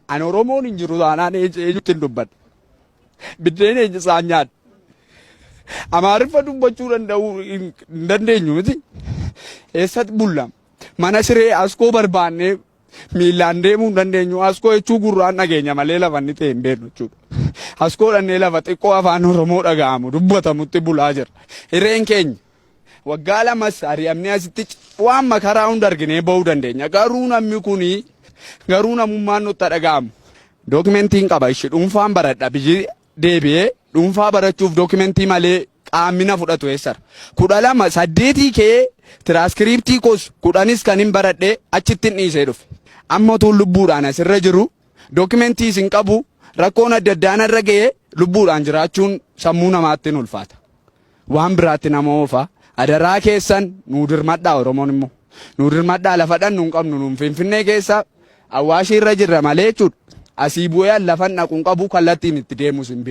Ani Oromoon hin jiru taanaan eenyutti hin dubbadha? Biddeen eenyu isaan nyaadha? Amaariffa dubbachuu danda'uu hin dandeenyu miti. Eessatti bulla? Mana siree askoo barbaannee miillaan deemuu hin dandeenyu. Askoo jechuu gurraan dhageenya malee lafa inni ta'e hin beeknu jechuudha. Askoo dhannee lafa xiqqoo afaan Oromoo dhaga'amu dubbatamutti bulaa jira. Hireen keenya waggaa lamas ari'amnee asitti waan makaraa hunda arginee ba'uu dandeenya. Garuu namni kuni garuu namummaan nutti dhaga'amu. Dookimentiin qaba ishee dhuunfaan baradha biyyi deebi'ee dhuunfaa barachuuf dookimentii malee qaamni na fudhatu eessara. 12 8 kee tiraaskiriiptii koos 10s kan hin baradhe achitti hin dhiisee dhufe. Amma utuun lubbuudhaan asirra jiru dookimentii isin qabu rakkoon adda addaa narra ga'ee lubbuudhaan jiraachuun sammuu namaatti hin ulfaata. Waan biraatti nama oofa. Adaraa keessan nuu dirmadhaa. Oromoon immoo nuu dirmadhaa. Lafa dhannu hin qabnu. Nuun Finfinnee keessa Awwaashii irra jirra malee jechuudha. Asii bu'ee lafan dhaqu hin qabu, kallattiin itti deemus hin beeku.